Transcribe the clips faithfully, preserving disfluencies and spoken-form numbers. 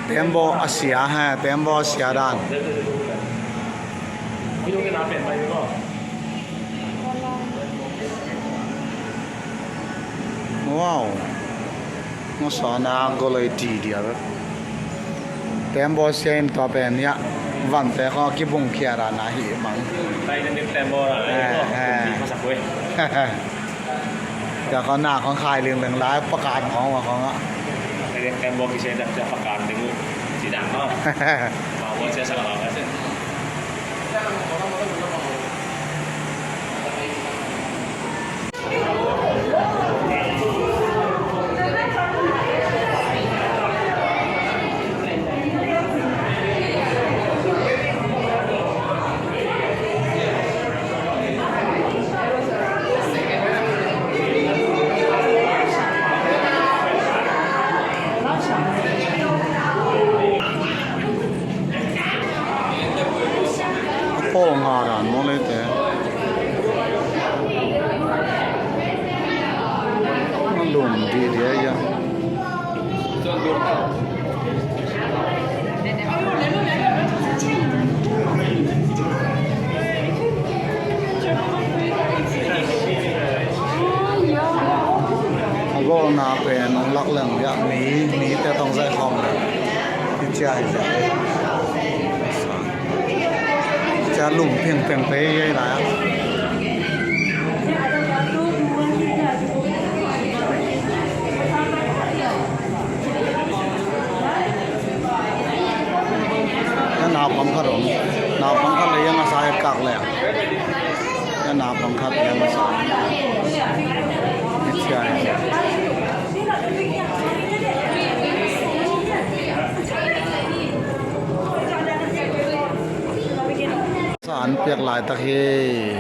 Tembaw a sia, ha, tembaw a sia dan. Wow. Ngawsawna goloi ti dia. Tembaw sia in tua pen ya. Vante kho kibung khia ra na hi mang. Tembaw ra. Eh, eh. Tua khong na khong khai ling ling lai pakan khong wa khong a. Tembaw kisia dak sia pakan ding u. Sidang no. Mau buat sia salah apa sih? Pawl nga dan maw leite. A lum dih dih a ia. A golna pen ong lak leng ia mi, mi te tong zai khawm leng. Hi cia hi cia. Cia lum peng peng pe ei lai a. Ia naupang khat om. Naupang khat le ia ngasa et kak le. Ia naupang khat le ngasa. Hi cia hi cia. Sa an piak laitak hi.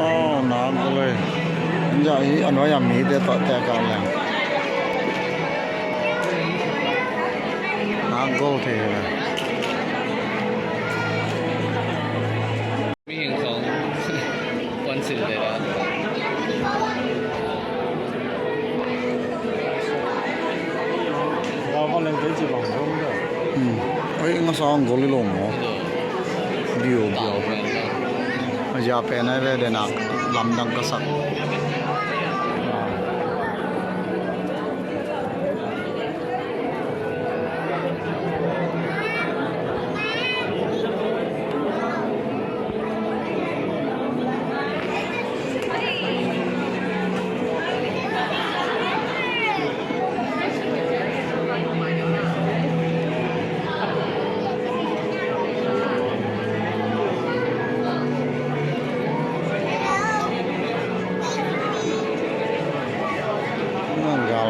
Wow, na goloi. India hi a nuai a mite tawh tek a leng. Na gol thei hi leng. Mihing khong puan sil te da. Oi, ngasa ang gol i lo maw? Bio, bio. A zia pen ai ve denak lamdang ka sak.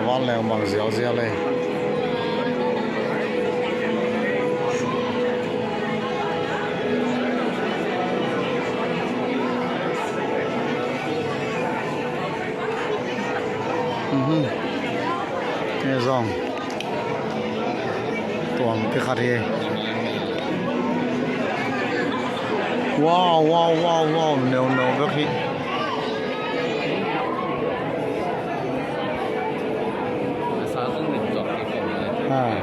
Van leng bang zialzial ei. Mhm. Hei zong tuampi khat hi. Wow, wow, wow, wow. Neu neu bek hi. Ah,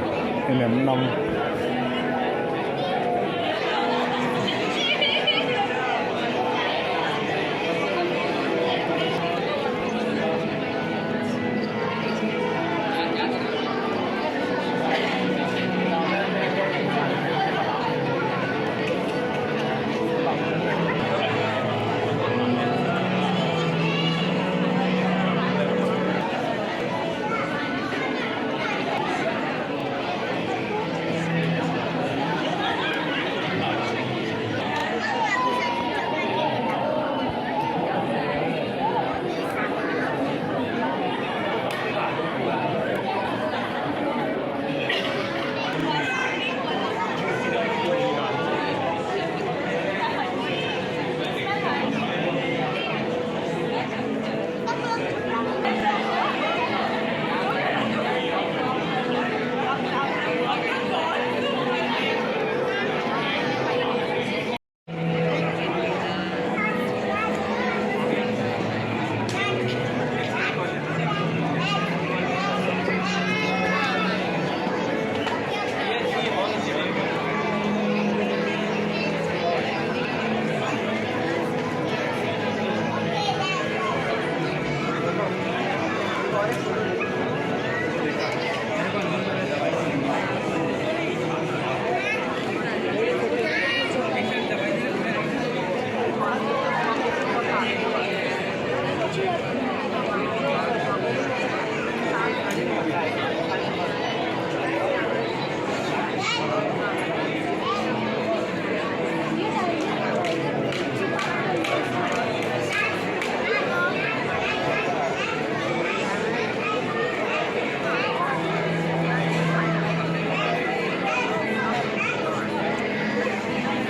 i nem nam.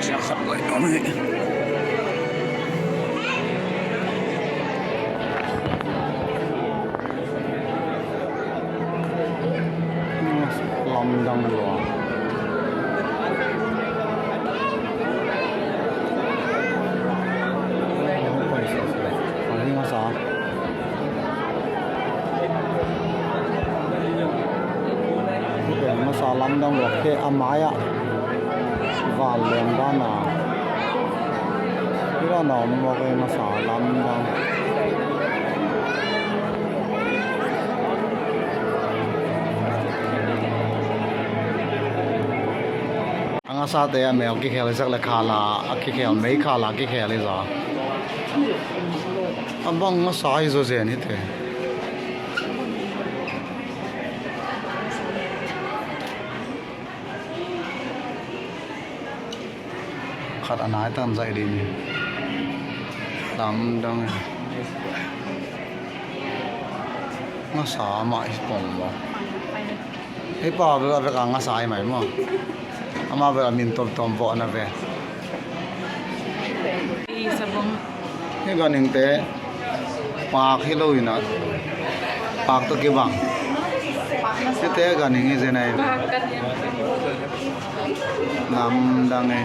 Ciak khat lai om hi. Lamdang lua. Masa. Masa lamdang lua kei a mai ah. Van lem dan a. Ila na om mawk ei, masa lamdang. A ngasate a mel kikhel i sak le khala a kikhel, mei khala a kikhel i za. A bang ngasa hi zaw zen hi te. Khat a nai tan zaih ding hi. Lamdang hi. Ngasa mah hi pong maw. Hei pa bel a vek a ngasa hi mai maw. Ama bel a min tomtom vawh na ve. Hei ganhingte. Paak hi lo in a, paak tawh kibang. Hihte ganhing hi zen a hi. Namdang e.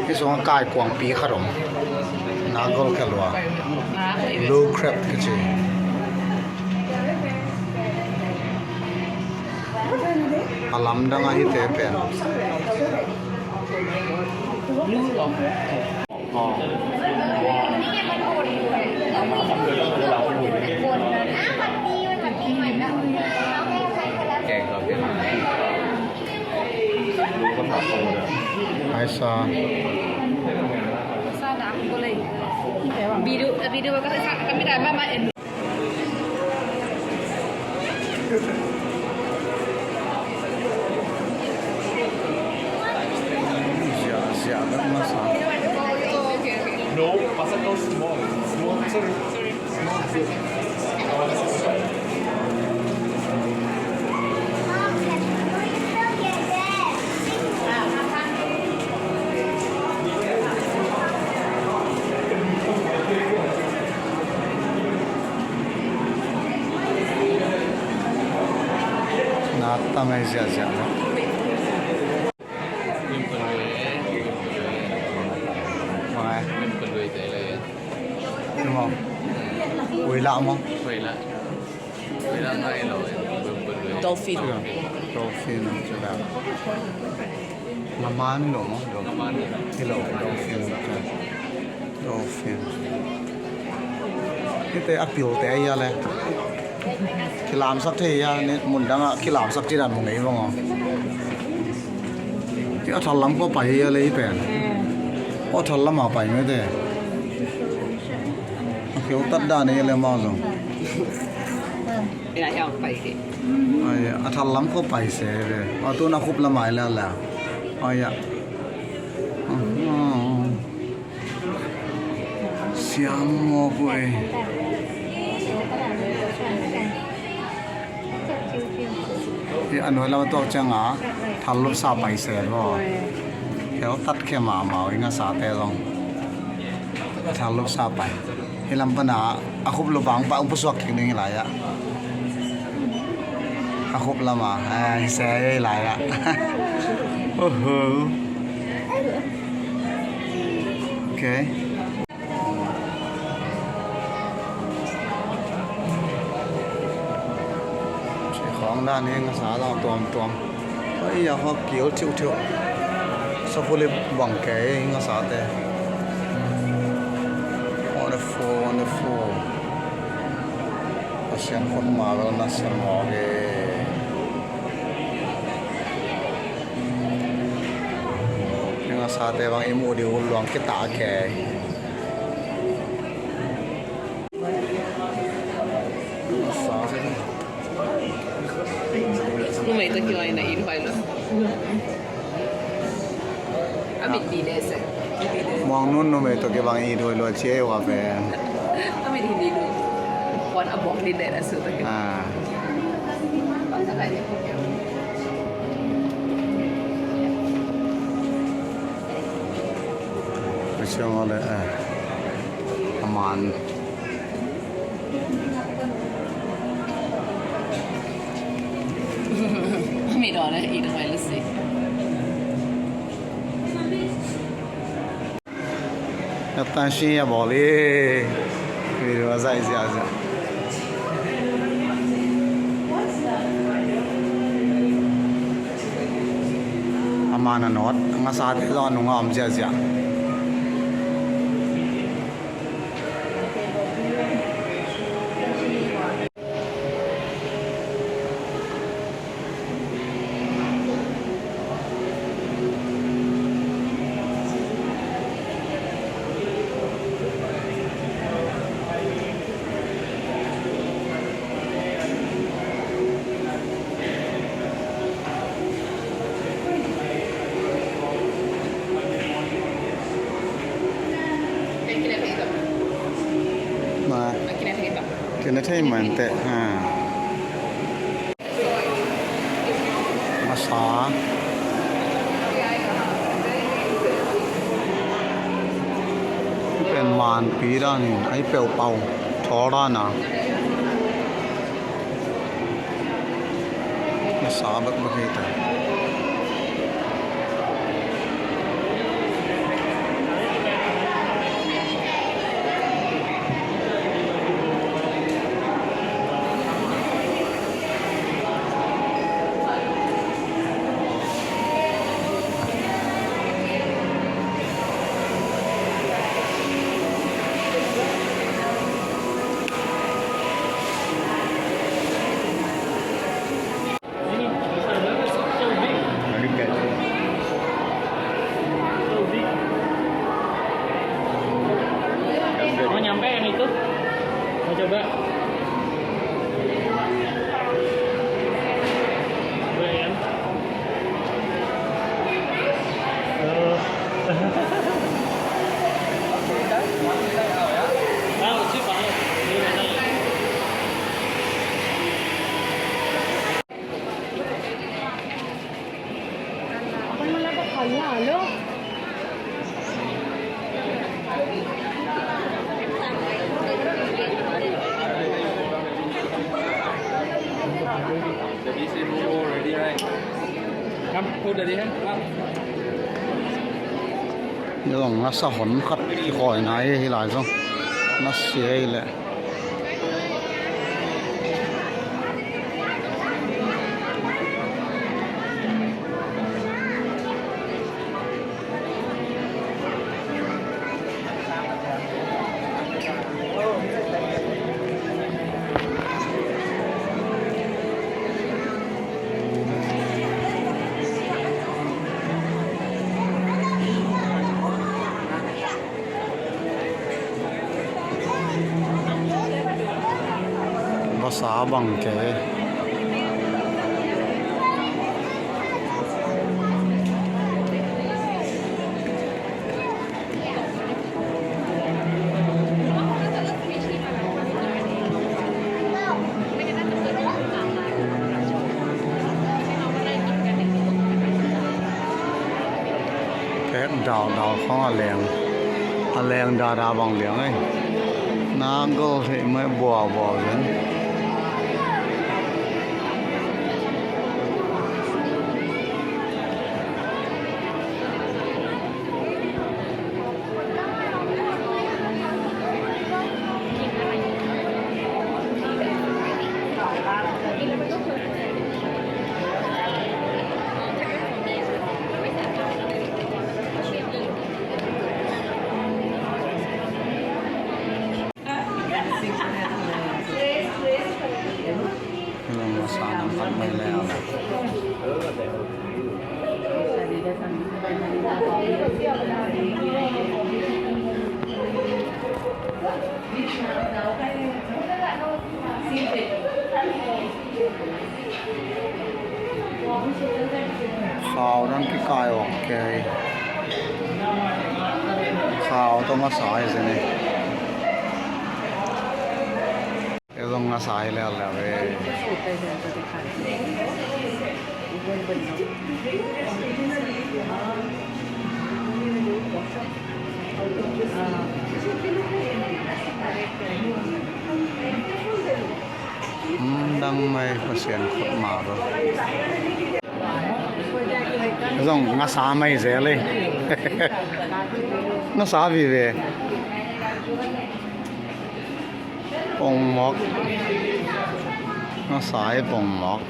Hih sungah kaikuangpi khat om. Na gol khe lua. Blue crab kici. A lamdang a hihte pen. Aisa. Video, video ka sa kami dah mama en. Siap, siap, masa. No, pasal kau small. Small, sorry. Na tam ei ziahziah. Bang ai. Maw. Ui lah maw. Dolphin. Dolphin. Ngam a ni lo maw? Dolphin. Hi lo, dolphin. Dolphin. Hihte a pilte ahi a le. Kilamsak thei a, ni mundang ah kilamsak ci dan mu ngei vang aw. Hi a thal lam khua pai hi a le hi pen. Aw thal lam a pai mete. A kheu tat dan hi a le mau zong. Ai, a thal lam khua pai se ve. A tun a khup lam ai le a le. Ai, a. Siam mawk uh ei. Hi a nuai lam a tuak ciang a thal lupsa pai se lo. Kheu tat khia mahmah uh i ngasate zong. Thal lupsa pai. Hi lam pana a khup lupang pa ung pusuak kik ding hi lai ah. A khup lama, eh, hi se hi lai ah. Oho. Okay. Khawng dan hi ngasa zong tuamtuam. Oi, a hawk kiu thiuhthiuh. Sopulip bang kei hi ngasate. Wonderful, wonderful. Pasian khut ma bel na sem mawk hi. Hi ngasate bang i muh ding uh luang kitah kei. Numei tawh kibang in a it huai lua. A mit dih leh sek. Muang nun numei tawh kibang in a it huai lua ci ei ua pen. A mit hi dih lua. Puan a buak dih leh a su tawh kibang. Ah. Pasian ua le, eh. A man. Mi dawh le it huai lua si. Atan si a bawl hi. Video a zaih ziahziah. A man a nawt. Ngasate zong a nungah om ziahziah. Kina thei man teh. A sa. Pen manpi dan in a i peuh pau thawl dan a. A sa bekbek hi ta. Hello. Come, put the hand up. Ni zong ngasa hon khat kikhawi nai hi lai zong. Na sia hi leh. Vasa bang kei. Kek dau dau khong a leng, a leng dada bang liang ei. Na gol thei mai bua bua zen. Khau dang kikai awk kei. Khau tawh ngasa hi zen ei. Kei zong ngasa hi leuleu ei. Dang mai Pasian khut ma lo. Zong ngasa mai zel ei. Ngasa vive. Pongmawk. Ngasa ei pongmawk.